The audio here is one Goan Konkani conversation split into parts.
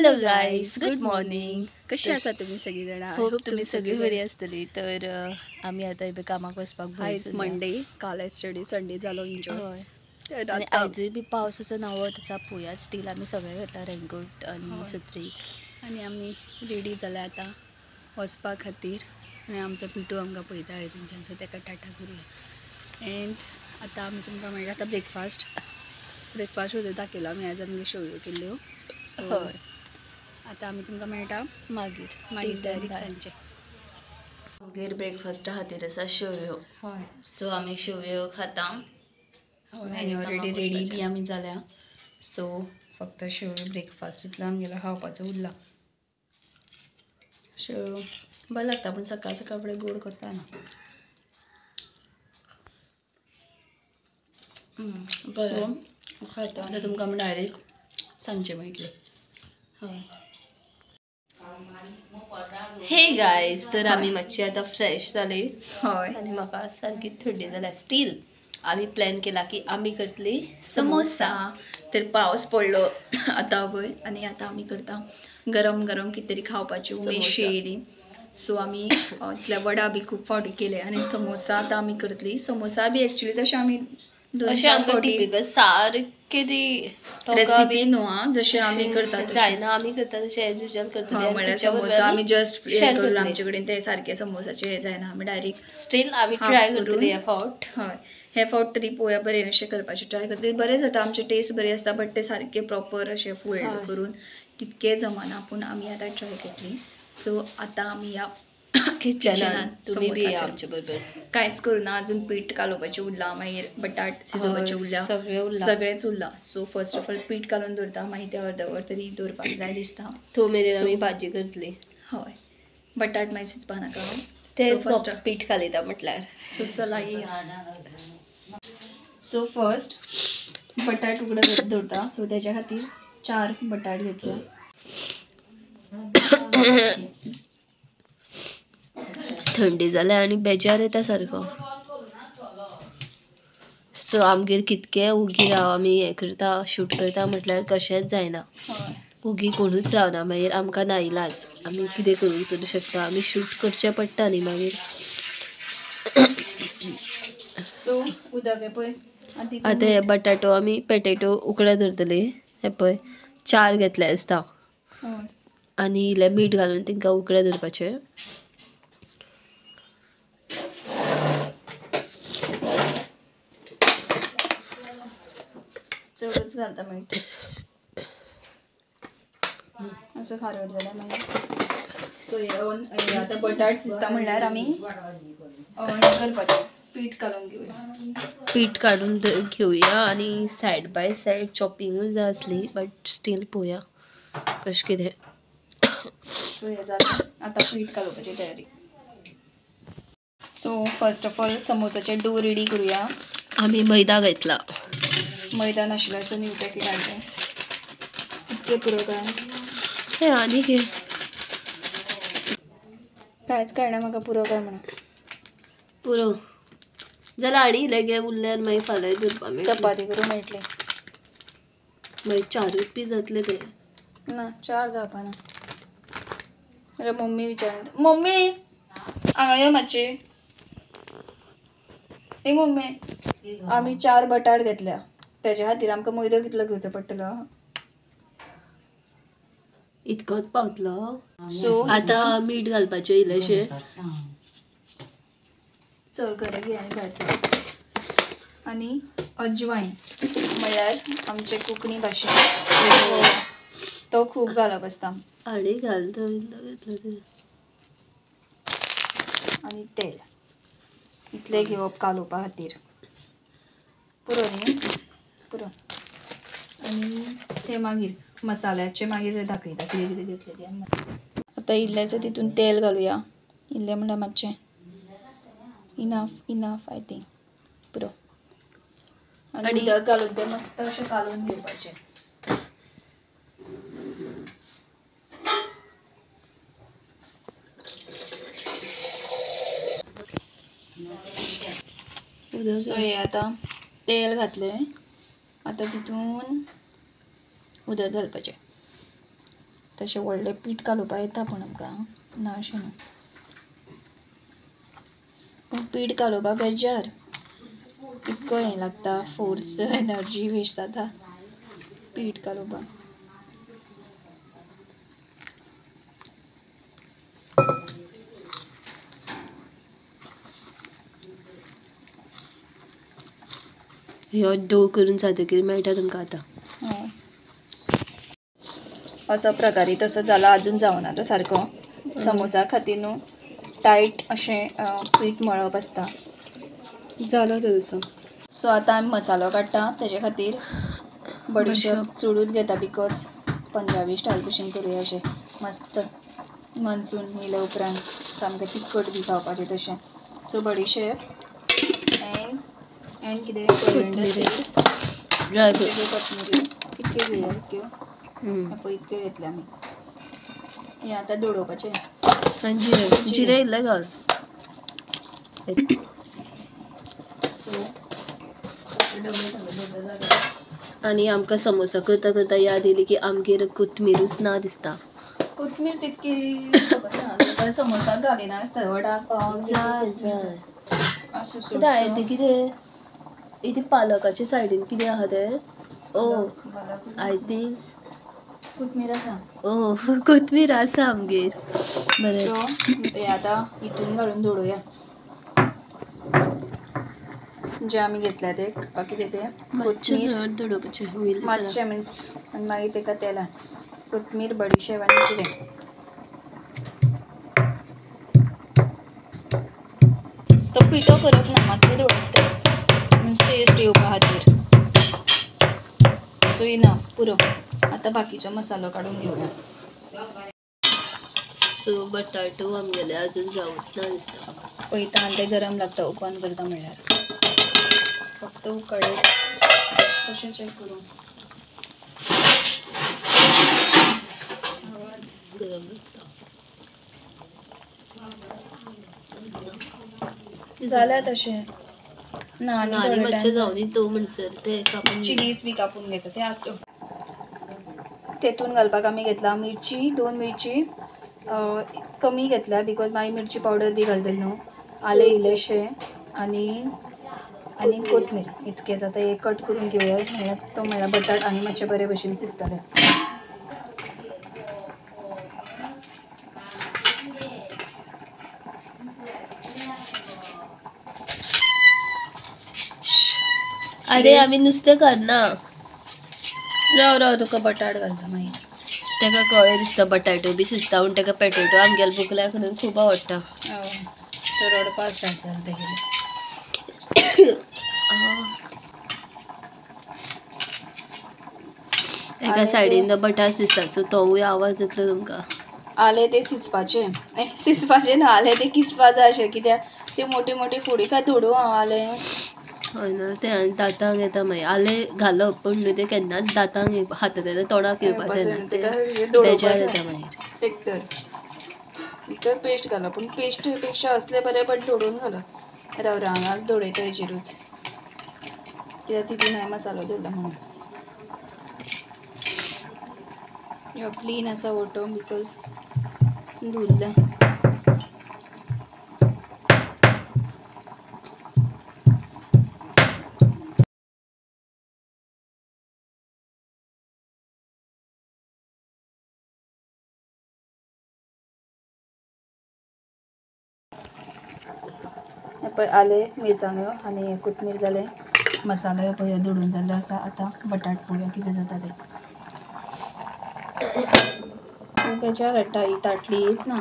Hello guys, good morning. कशी आसा तुमी सगळी जाणां? होप तुमी सगळी बरी आसतली. तर आमी आतां इबे कामाक वचपाक. आयज मंडे, काल येस्टरडे संडे जालो एन्जॉय. हय, आनी आयजूय बी पावस असो नावत आसा पळोवया. स्टील आमी सगळे घेतला रेनकोट आनी सत्री आनी आमी रेडी जाल्या आतां वचपा खातीर. आनी आमचो पिटू आमकां पळयता तेंच्यान, सो तेका टाटा करुया. एंड आतां आमी तुमकां मेळटा आतां ब्रेकफास्ट. ब्रेकफास्ट सुद्दां दाखयलो आमी, आयज आमगे शेवयो केल्ल्यो. हय, आतां आमी तुमकां मेळटा मागीर मागीर डायरेक्ट सांजचे. मागीर ब्रेकफास्टा खातीर आसा शेवयो. हय, सो आमी शेवयो खाता. हय, आनी ऑलरेडी रेडी बी आमी जाल्या. सो फक्त शेवयो ब्रेकफास्ट इतलो आमगेलो खावपाचो उरला. शेवयो बरें लागता, पूण सकाळ सकाळ फुडें गोड करता ना. बरें खाता. आतां तुमकां आमी डायरेक्ट सांजचें मेळटलें. हय. हे गायज, तर आमी मातशी आतां फ्रेश जाली. हय, आनी म्हाका सारकी थंडी जाल्या. स्टील आमी प्लॅन केला की आमी करतली समोसा. तर पावस पडलो आतां पळय, आनी आतां आमी करता गरम गरम कितें तरी खावपाची उमेद येयली. सो आमी इतल्या वडा बी खूब फावटी केले आनी समोसा आतां आमी करतली. समोसा बी एक्चुली तशें आमी टिपिकल सारके ती रेसिपी न्हू आं, जशें आमी करता जायना, आमी करता तशें एज युजल करता. म्हणल्यार समोसा आमी जस्ट करून आमचे कडेन ते सारके समोसाचे हे जायना, आमी डायरेक्ट स्टील आमी ट्राय करतली हे फावट. हय, हे फावट तरी पळोवया बरें अशें करपाचें ट्राय करतली. बरें जाता, आमचें टेस्ट बरी आसता, बट ते सारके प्रॉपर अशें फोल्ड करून तितकें जमाना, पूण आमी आतां ट्राय करतली. सो आतां आमी ह्या किचनान तुमी बी आमचे बरोबर. कांयच करूं ना, अजून पीठ कालोवपाचें उरलां, मागीर बटाट शिजोवपाचें उरलां, सगळें उरलां, सगळेंच उरलां. सो फर्स्ट ऑफ ऑल पीठ कालोवन दवरता, मागीर तें अर्द वर तरी दवरपाक जाय दिसता. तो मेरेन आमी भाजी करतली. हय, बटाट मागीर शिजपा नाका, तेच फर्स्ट पीठ कालयता म्हटल्यार. सो चला येया. सो फर्स्ट बटाट उकडे दवरता. सो तेज्या खातीर 4 बटाट घेतले. थंडी जाल्या आनी बेजार येता सारको. सो आमगेर कितके उगी राव आमी हें करता शूट करता म्हटल्यार कशेंच जायना. उगी कोणूच रावना, मागीर आमकां नाइलाज, आमी कितें करूं शकता, आमी शूट करचें पडटा न्ही मागीर. सो उदक हें पळय आतां हे बटाटो आमी पेटेटो उकडे दवरतली. हे पळय 4 घेतले आसता आनी इल्लें मीठ घालून तांकां उकडे दवरपाचें. चडच घालता मीठ, असं खारट जाल्यार मागीर. सो हे आतां बटाट शिजता म्हणल्यार आमी करपाचें पीठ काडून घेवया. पीठ काडून घेवया आनी सायड बाय सायड चॉपिंगूय जाय आसली, बट स्टील पळोवया कशें कितें. सो हें जालें, आतां पीठ कालोवपाची तयारी. सो फर्स्ट ऑफ ऑल समोसाचे डो रेडी करुया. आमी मैदा घेतला, मैदा नाशिल्लो सो न्यू पॅकेट हाडलें. इतकें पुरो काय हें आनी घे, कांयच कळना म्हाका पुरो काय म्हणून. पुरो जाल्यार आनी इल्लें घे उरल्यार मागीर फाल्यां दवरपा मेळटलें, चपाती करूंक मेळटली. मागीर 4 बी जातले ते. ना 4 जावपा ना. अरे मम्मी विचार, मम्मी हांगा यो मातशी. ए मम्मी, आमी 4 बटाट घेतल्या, तेज्या खातीर आमकां मैदो कितलो घेवचो पडटलो? इतकोच पावतलो. सो आतां मीठ घालपाचें इल्लेशें. चड कर घे आनी भायर चल. आनी अजवायन म्हळ्यार आमचे कोंकणी भाशेन तो खूब घालप आसता. आनी घाल तो इल्लो घेतलो ते. आनी तेल इतलें घेवप कालोवपा खातीर. पुरो न्ही? पुरो. आनी ते मागीर मसाल्याचे मागीर दाखयता कितें कितें घेतलें तें. आतां इल्लेंशें तितून तेल घालुया. इल्लें म्हणल्यार मातशें इनाफ इनाफ I think पुरो. आनी उदक घालून तें मस्त अशें कालोवन घेवपाचें. सो हे आतां तेल घातलें, आतां तितून उदक घालपाचें. तशें व्हडलें पीठ कालोवपाक येता पूण आमकां ना अशें न्हू, पूण पीठ कालोवपाक बेजार, इतको हें लागता, फोर्स एनर्जी वेस्ट जाता पीठ कालोवपाक. ह्यो डो करून जातकीर मेळटा तुमकां आतां. हय, असो प्रकारे तसो जाला, अजून जावना तो सारको. समोसा खातीर न्हू टायट अशें पीठ मळप आसता. जालो तो तसो. सो आतां आमी मसालो काडटा, तेजे खातीर बडीशेप चडूच घेता because Punjabi style भशेन करुया अशें मस्त मनसून येयल्या उपरांत सामकें तिखट बी खावपाचें तशें. सो बडीशेप एन्ड कितें कोरिएंडर सीड, कोथमिरी कितक्यो घेवया, इतक्यो पळय इतक्यो घेतल्या आमी. हें आतां दोडोवपाचें. आनी जिरें, जिरें इल्लें घाल. सो आनी आमकां समोसा करता करता याद येयली की आमगेर कोथमिरूच ना दिसता. कोथमीर तितकी खबर ना, समोसाक घालिना आसता, वडा पाव जाय जाय. आसूं. तें कितें इथे पालकाच्या सायडीन कितें आहा तें? ओ I think कोथमीर आसा. ओ कोथमीर आसा आमगेर. बरें. सो हें आतां हितून घालून दोडोवया जे आमी घेतल्या ते कितें तें कोथमीर दोडोवपाचें मातशें मिन्स, आनी मागीर तेका तेलान कोथमीर, बडीशेप आनी जिरें. तो पिठो करप ना, मातशें दोडप तें मिन्स टेस्ट येवपा खातीर. सो इनफ पुरो. आतां बाकीचो मसालो काडून घेवया. सो बटाटो आमगेले अजून जावंक ना दिसता. पळयता आनी ते गरम लागता ओपन करता म्हणल्यार फक्त उकडे कशें चॅक करूं. गरम लागता जाल्या तशें ना. आनी मातशें जावनी तो म्हणसर ते कापून चिलीज बी कापून घेता ते आसूं. तेतून घालपाक आमी घेतला मिरची, 2 मिरची कमी घेतल्या because मागीर मिरची पावडर बी घालतले न्हू. आलें इल्लेशें आनी आनी कोथमीर इतकेंच. आतां हे कट करून घेवया, म्हणल्यार तो म्हणल्यार बटाट आनी मातशे बरे भशेन शिजतले. अरे आमी नुस्तें घालना. राव राव तुका बटाट घालता मागीर. ताका कळ्ळें दिसता बटाटो बी शिजता म्हूण ताका पॅटेटो आमगेल्या बुकल्याक न्हू खूब आवडटा. तो रडपा स्टार्ट जालें तेगेलें. एका सायडीन बटाट शिजता, सो तोवूय आवाज येतलो तुमकां. आलें ते शिजपाचें, शिजपाचें ना, आलें ते किसपा जाय अशें कित्याक ते मोटी मोटी फोडी काय धोडू हांव आलें. हय न्हू तें आनी दातांक येता मागीर. आलें घालप पूण न्हू तें केन्नाच दातांक हातांतल्यान तोंडाक येवपाचें ना, बेजार येता मागीर. एक तर भितर पेस्ट घालप, पूण पेस्ट पेक्षा असले बरें बट धोडून घालप. राव राव हांगाच धोडयता हेजेरूच कित्याक तितून हांवें मसालो दवरला म्हणून. ह्यो क्लीन आसा ओटो because धुल्लें. पळय आलें मिरसांग्यो आनी कोथमीर जालें, मसालो पळय दोडून जाल्लो आसा. आतां बटाट पळोवया कितें जाता तें. बेजार हाडटा ही ताटली येत ना.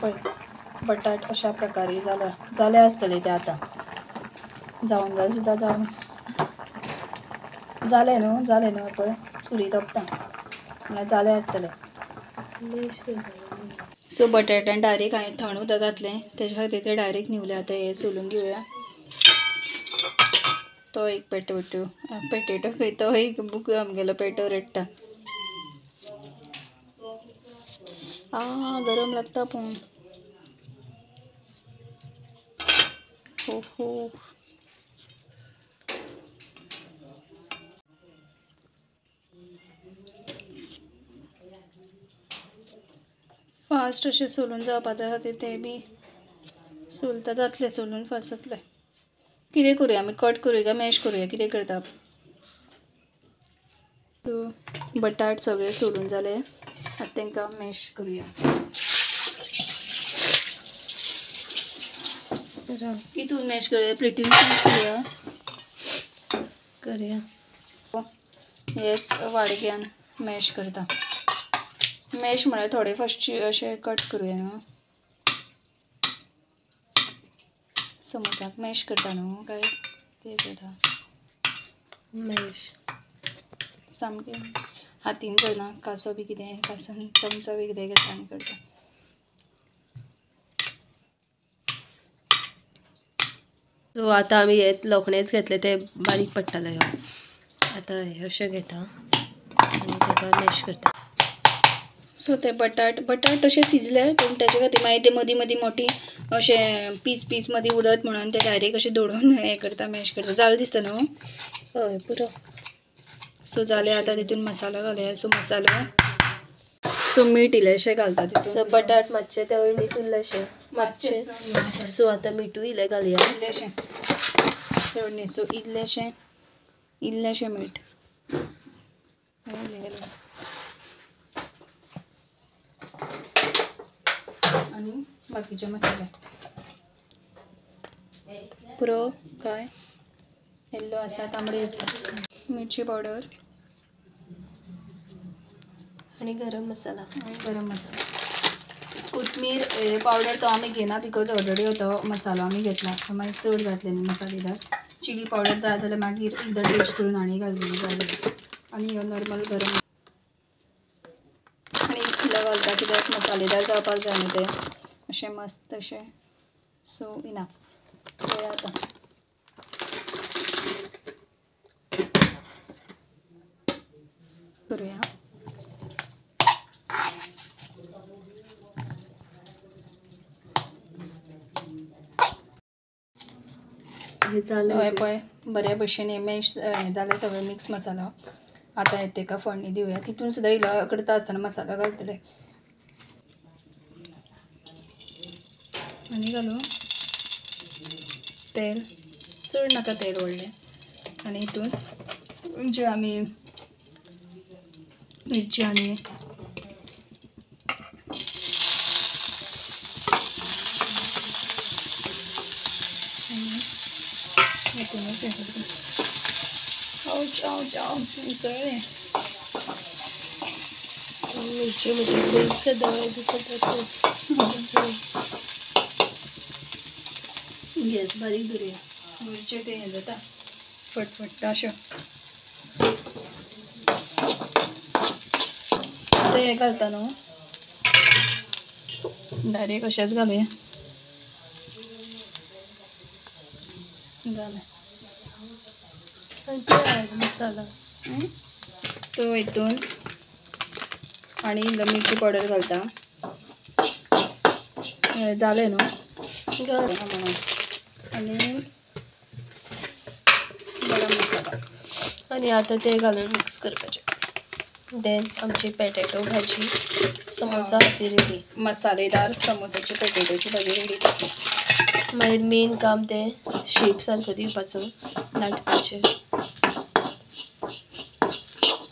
पळय बटाट अशा प्रकारे जाला, जाले आसतले ते आतां जावन जाल्यार सुद्दां जावन जालें न्हू, जालें न्हू. पळय सुरी तोपता म्हणल्यार जालें आसतलें. सो बटाट्यान डायरेक्ट हांवें थंड उदक घातलें तेज्या खातीर ते डायरेक्ट न्हिवले. आतां हें सोलून घेवया. तो एक पेटोटो पेटेटो खंय, तो एक बुक आमगेलो पेटो रडटा. आ गरम लागता पूण. हो हो फास्ट अशें सोलून जावपाच्या खातीर ते बी सोलता जातले, सोलून फास्ट जातले. कितें करुया आमी, कट करुया काय मॅश करुया, कितें करता? सो बटाट सगळे सोलून जाले, आतां तांकां मॅश करुया. कितून मॅश करुया? प्लेटीन मॅश करुया, करुया. हेच वाडग्यान मॅश करता. मॅश म्हळ्यार थोडे फर्स्ट अशें कट करुया न्हू, समोसाक मॅश करता न्हू काय ते करता? मॅश सामकें हातीन करना, कासो बी कितें, कासन चमचो बी कितें घेता आनी करता. सो आतां आमी हे लोखणेच घेतले, ते बारीक पडटाले. ह्यो आतां हे अशें घेता आनी ताका मॅश करता. सो ते बटाट बटाट तशे शिजले, पूण ताजे खातीर मागीर ते मदीं मदीं मोटी अशें पीस पीस मदीं उरत म्हणून ते डायरेक्ट अशें दोडून हें करता, मॅश करता. जालें दिसता न्हू? हय पुरो. सो जालें, आतां तितून मसालो घालया. सो मसालो, सो मीठ इल्लेशें घालता तितून. सो बटाट मातशे तेवूय मीठ उरलेशें मातशें. सो आतां मिठूय इल्लें घालया, इल्लेशें, चड न्ही. सो इल्लेशें इल्लेशें मीठ आनी बाकीचे मसाले. पुरो काय येल्लो आसा, तांबडी आसा, मिरची पावडर आनी गरम मसाला. आनी गरम मसाला, कोथमीर पावडर तो आमी घेना because already तो मसालो आमी घेतला, सो मागीर चड जातले न्ही मसालेदार. चिली पावडर जाय जाल्यार मागीर एकदां टेस्ट करून आनी घालतली जाय. आनी ह्यो नॉर्मल गरम आनी इल्लो घालता कित्याक मसालेदार जावपाक जाय न्हू तें, अशें मस्त अशें. सो इनाफ पळया आतां. करुया. हे सो हे पळय बऱ्या भशेन हे मॅश जालें सगळें मिक्स मसालो. आतां हे तेका फोडणी दिवया. तितून सुद्दां इल्लो करता आसतना मसालो घालतले. आनी घालूं तेल, चड नाका तेल व्हडलें. आनी हितून जे आमी मिरची आनी हितूनच हें करता. आवच आवच आवच मिसळ्ळें. मिरच्यो म्हणजे दोळे दिसत. गॅस बारीक धरुया. मिरच्यो ते हें जाता फटफट्टा अश्यो. आतां हें घालता न्हू डायरेक्ट अशेंच घालुया. जालें. मसाला. सो हितून आनी इल्लो मिरची पावडर घालता. जालें न्हू? म्हणून आनी गरम मसाला. आनी आतां ते घालून मिक्स करपाचें. Then आमची पॅटेटो भाजी समोसा खातीर रेडी. मसालेदार समोसाची पॅटेटोची भाजी रेडी. मागीर मेन काम तें शेप सारको दिवपाचो लाटपाचें.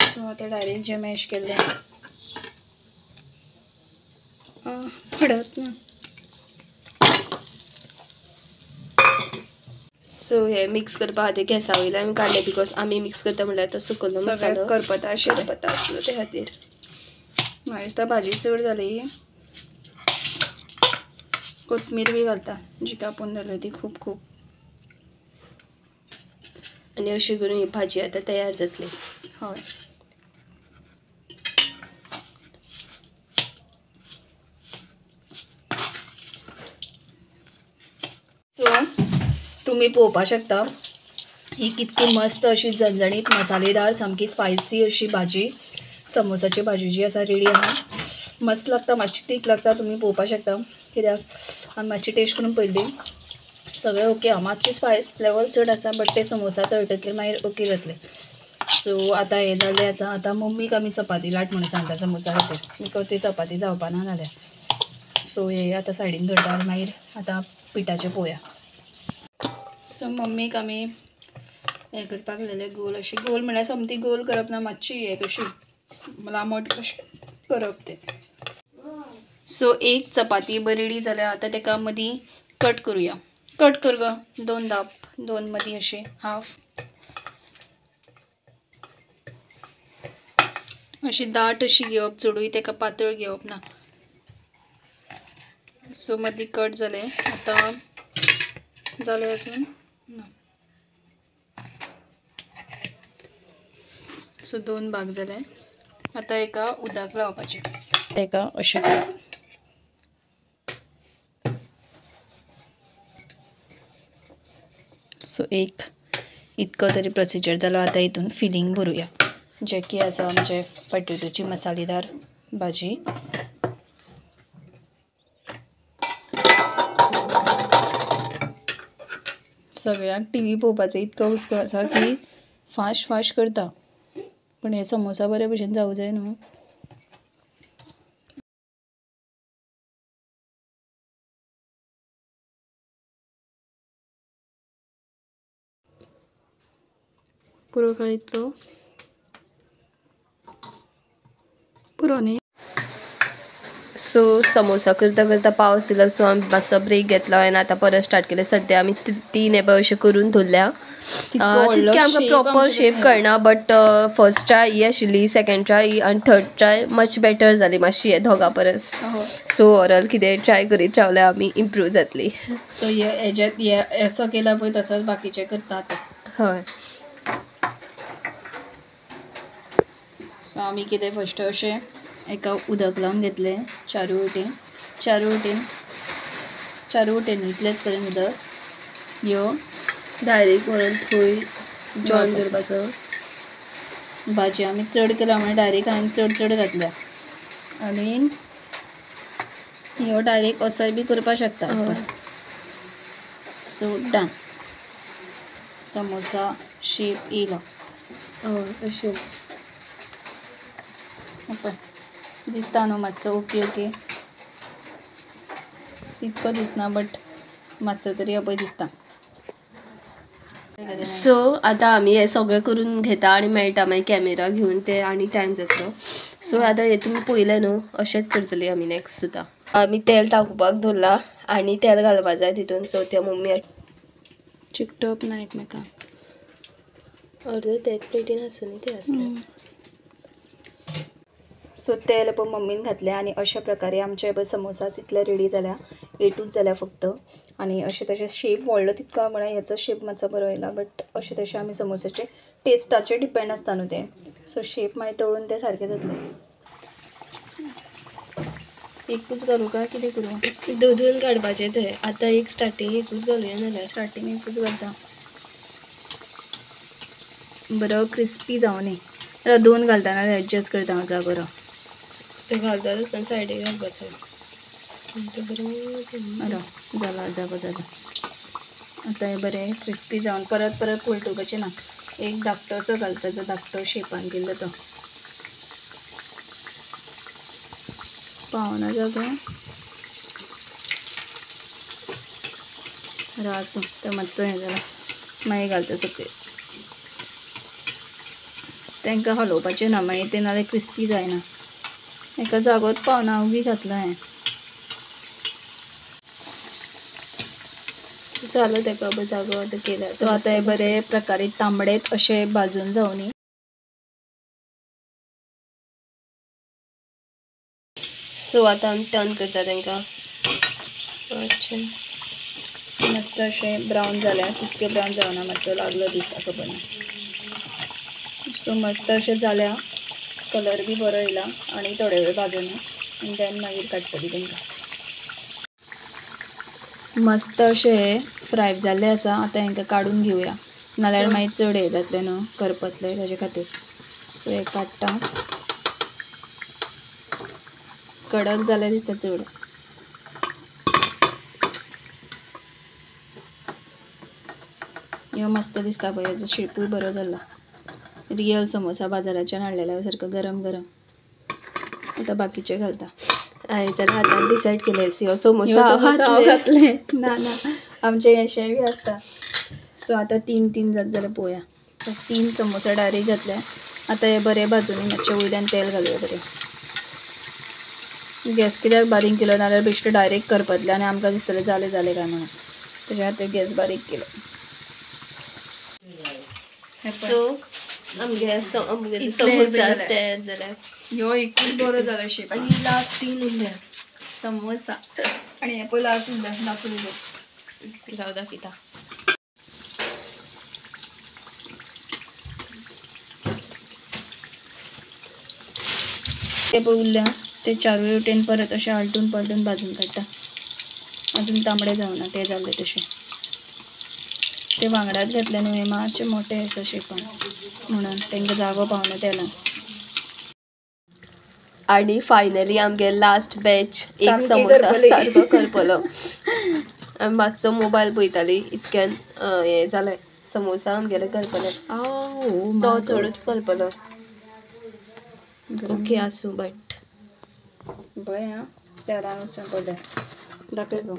सो आतां डायरेक्ट जे मॅश केल्लें पडत ना. सो हे मिक्स करपा खातीर गॅसा वयल्यान काडलें because आमी मिक्स करता म्हणल्यार तो सुकल्लो मसालो करपता आशिल्लें, करपता आसलो ते खातीर. मागीर भाजी चड जाली. कोथमीर बी घालता जी कापून जाली ती खूब खूब. आनी अशी करून ही भाजी आतां तयार जातली. हय. सो तुमी पळोवपाक शकता ही कितकी मस्त अशी झणझणीत मसालेदार सामकी स्पायसी अशी भाजी समोसाची भाजी जी आसा रेडी आहा. मस्त लागता, मातशी तीख लागता, तुमी पळोवपाक शकता कित्याक आमी मातशी टेस्ट करून पळयली. सगळें ओके आहा, मातशी स्पायस लेवल चड आसा बट ते समोसा चडटकीर मागीर ओके जातले. सो आतां हें जाल्लें आसा. आतां मम्मीक आमी चपाती लाट म्हणून सांगता समोसा खातीर, because ती चपाती जावपा ना जाल्यार. सो हे आतां सायडीन दवरता आनी मागीर आतां पिठाचें पळोवया. सो मम्मीक आमी हें करपाक लायलें गोल, अशी गोल म्हळ्यार सोमती गोल करप ना, मातशी हें कशी लांबट कशें करप तें. सो एक चपाती बरी जाल्या, आतां तेका मदीं कट करुया. कट कर गो, दोन दाप, दोन मदीं अशें हाफ, अशी दाट अशी घेवप, चडूय तेका पातळ घेवप ना. सो मदीं कट जालें, आतां जालें अजून ना. सो दोन भाग जाले, आतां एका उदक लावपाचें, तेका अशें करप. सो एक इतको तरी प्रोसिजर जालो. आतां हितून फिलींग भरुया, जें की आसा आमचे पटेटोची मसालेदार भाजी. सगळ्यांक टी व्ही पळोवपाचो इतको हुस्को आसा की फास्ट फास्ट करता, पूण हे समोसा बरे भशेन जावूं जाय न्हू. पुरो काय इतलो पुरो न्ही. सो समोसा करता करता पावस येयलो, सो आमी मातसो ब्रेक घेतलो आनी आतां परत स्टार्ट केलें. सद्या आमी तीन हे पळय अशें करून दवरल्या. तितकें आमकां प्रोपर शेप कळना, बट फर्स्ट ट्राय ही आशिल्ली, सेकेंड ट्राय ही आनी थर्ड ट्राय मच बेटर जाली मातशी हे दोगां परस. सो ओवरऑल कितें ट्राय करीत रावल्यार आमी इम्प्रूव जातली. सो हेज्यात असो केला पळय तसोच बाकीचे करता आतां. हय. सो आमी कितें फर्स्ट अशें एका उदक लावन घेतलें चारू वटेन, चारू वटेन, चारू वटेन इतलेंच पर्यंत उदक ह्यो डायरेक्ट व्हरून थंय जॉयन करपाचो. भाजी आमी चड केला म्हणून डायरेक्ट हांवें चड चड घातल्या, आनी ह्यो डायरेक्ट असोय बी करपाक शकता. सो डन, समोसा शेप येयलो. हय अशेंच पळय दिसता न्हू मातसो ओके ओके, तितको दिसना बट मातसो तरी पळय दिसता. सो आतां आमी हें सगळें करून घेता आनी मेळटा मागीर कॅमेरा घेवन ते आनी टायम जातलो. सो आतां हें तुमी पळयलें न्हू, अशेंच करतली आमी नॅक्स्ट सुद्दां. आमी तेल तापोवपाक दवरलां आनी तेल घालपा जाय तितून. सो त्या मम्मी चिकटप ना एकमेकांक, अर्दे तेच प्लेटीन आसूं न्ही ते आसलें. सो तेल पळय मम्मीन घातलें आनी अशा प्रकारे आमचे पळय समोसास इतले रेडी जाल्या, एटूच जाल्या फक्त. आनी अशें तशें शेप व्हडलो तितको म्हळ्यार हेचो शेप मातसो बरो येयला, बट अशें तशें आमी समोसाचे टेस्टाचेर डिपेंड आसता न्हू तें. सो शेप मागीर तळून तें सारकें जातलें. एकूच घालूं काय कितें करूं? दोन दोन काडपाचें तें आतां, एक स्टार्टींग एकूच घालुया नाल्यार. स्टार्टींग एकूच घालता, बरो क्रिस्पी जावं न्ही. दोन घालता नाल्यार एडजस्ट करता हांव जागो बरो. ते घालता आसतना सायडीक घालपाचो, बरो जाला जागो जाला. आतां हें बरें क्रिस्पी जावन परत परत पलटुवपाचें ना, एक धाकटो असो घालता जो धाकटो शेपान केल्लो तो पावना जागो. आसूं तें मातसो हें जाला, मागीर घालता सकयल. तांकां हलोवपाचें ना, मागीर तें नाल्यार क्रिस्पी जायना. एका जागोच पावना, उगी घातला हांवें. जालो तेका जागो आतां केला. सो आतां हे बरे प्रकारे तांबडेच अशे भाजून जावनी. सो आतां आमी टर्न करता तांकां. अच्छा मस्त अशें ब्रावन जाल्या, तितके ब्रावन जावना, मातसो लागलो दिसता खबर ना. सो मस्त अशें जाल्या, कलर बी बरो येयला आनी थोडे वेळ भाजून आनी देन मागीर काडटली तांकां. मस्त अशें फ्राय जाल्ले आसा, आतां हेंकां काडून घेवया, नाल्यार मागीर चड हें जातलें न्हू, करपतलें ताजे खातीर. सो हें काडटा, कडक जालें दिसता चड. ह्यो मस्त दिसता पळय, हेजो शेपूय बरो जाला, रियल समोसा बाजाराच्यान हाडलेल्या सारको गरम गरम. आतां बाकीचे घालता. हांवें जाल्यार आतां डिसायड केलें ह्यो समोसा हांव घातले. ना ना आमचे हेशें बी आसता. सो आतां 3 3 जात जाल्यार पळोवया. 3 समोसा डायरेक्ट घातले. आतां हे बरें भाजून मातशें वयल्यान तेल घालुया बरें. गॅस कित्याक बारीक केलो नाल्यार बेश्टे डायरेक्ट करपतले आनी आमकां दिसतलें जालें जालें काय म्हणून. तेज्या खातीर गॅस बारीक केलो. सो आमगे समोसा तयार जाले. ह्यो एकूच बरो जाला शेप. आनी लास्ट 3 उरले समोसा. आनी हे पळय लास्ट उरले दाखय राव दाखयता. ते पळय उरल्या ते चारूय वटेन परत अशें आलटून पलटून भाजून काडटा. अजून तांबडे जावना ते जाल्ले तशे. ते वांगडाच घातले न्हू हे मातशे मोठे आसा शेपान म्हणून तांकां जागो पावना तेलान. आणि फायनली आमगे लास्ट बॅच एक समोसा सारको करपलो. आमी मातसो मोबायल पळयताली इतक्यान हें जालें समोसा आमगेले करपले. तो चडूच करपलो. ओके आसूं बट बरें आं तेलान वचून पडलें दाखय गो.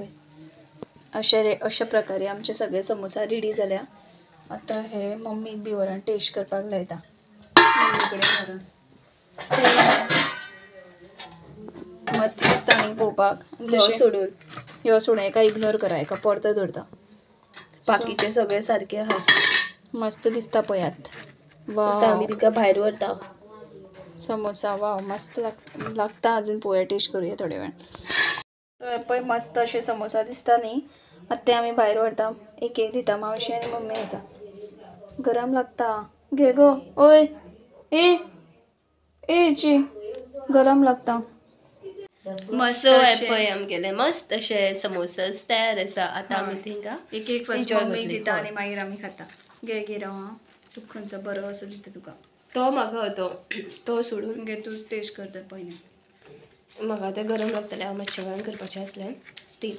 अशे अशा प्रकारे आमचे सगळे समोसा रेडी जाल्या. आतां हे मम्मीक बी व्हरून टेस्ट करपाक लायता. मम्मी कडेन व्हरून मस्त दिसता न्ही पळोवपाक. सोडून ह्यो सोडून एका इग्नोर करा, एका परतो दवरता. बाकीचे सगळे सारके आहा. मस्त दिसता पळयात. आतां आमी तिका भायर व्हरता समोसा. वाव मस्त लागता. अजून पळोवया टेस्ट करूया थोड्या वेळान. पळय मस्त अशे समोसा दिसता न्ही. आतां ते आमी भायर व्हरता. एक एक दिता. मावशी आनी मम्मी आसा. गरम लागता. घे गो ओय ए ए ची गरम लागता. मस्त पळय आमगेले मस्त अशे समोसा तयार आसा. आतां आमी तेंकां एक एक फर्स्ट मम्मीक दिता आनी मागीर आमी खाता. घे घे राव आं. तुका खंयचो बरो असो दिता तुका. तो म्हाका तो तो सोडून घे तूंच टेस्ट करता पयलीं. म्हाका तें गरम लागतलें. हांव मातशें वेळान करपाचें आसलें स्टील.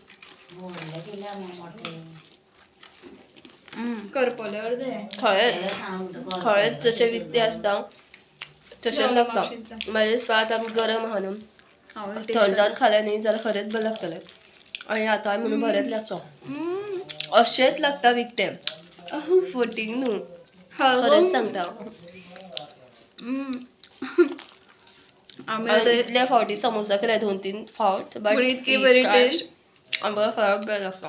करपले अर्दे खळेच खळेच जशें विकते आसता तशेंच लागता. म्हाजे स्वाद आमी गरम आहा न्हू थंड जावन खालें न्ही जाल्यार खरेंच बरें लागतलें. आनी आतांय म्हणून बरेंच लागता. अशेंच लागता विकतें फटींग न्हू खरेंच सांगता. आमी आतां इतले फावटी समोसा केले 2-3 फावट बट इतकी बरी टेस्ट आमकां खरेंच बरें लागता.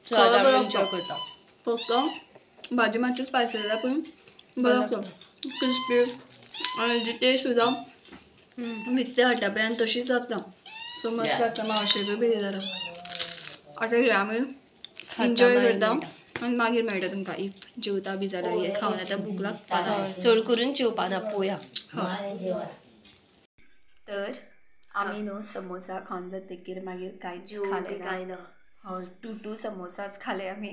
सो आतां आमी एन्जॉय करता. फक्त भाजी मातशी स्पायसी जाता पूण बरें लागता. क्रिस्पी आनी जी टेस्ट सुद्दां विकते हाडटा पळय आनी तशीच लागता. सो मस्त लागता. मावशेकूय बी जरा. आतां हे आमी एन्जॉय करता आनी मागीर मेळटा तुमकां. If जेवता बी जाल्यार हे खावन आतां भूक लागता. चड करून जेवपाना पळोवया. तर आमी न्हू समोसा खावन जातकीर मागीर कांयच खालें कांय ना. हय 2 2 समोसाच खाले आमी.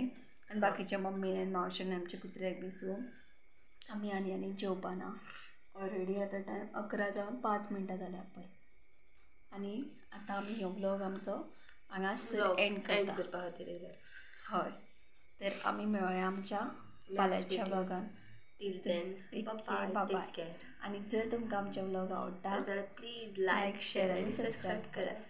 आनी बाकीच्या मम्मीन आनी मावशेन आमच्या कुत्र्याक बी. सो आमी आनी आनी जेवपाना. ऑलरेडी आतां टायम 11 जावन 5 मिनटां जाल्या पळय. आनी आतां आमी हो व्लॉग आमचो हांगासर एंड करपा खातीर. हय तर आमी मेळया आमच्या फाल्यांच्या व्लॉगान. Till then bye. आनी जर तुमकां आमचे व्लॉग आवडटा जाल्यार प्लीज लायक शेअर आनी सबस्क्रायब करात.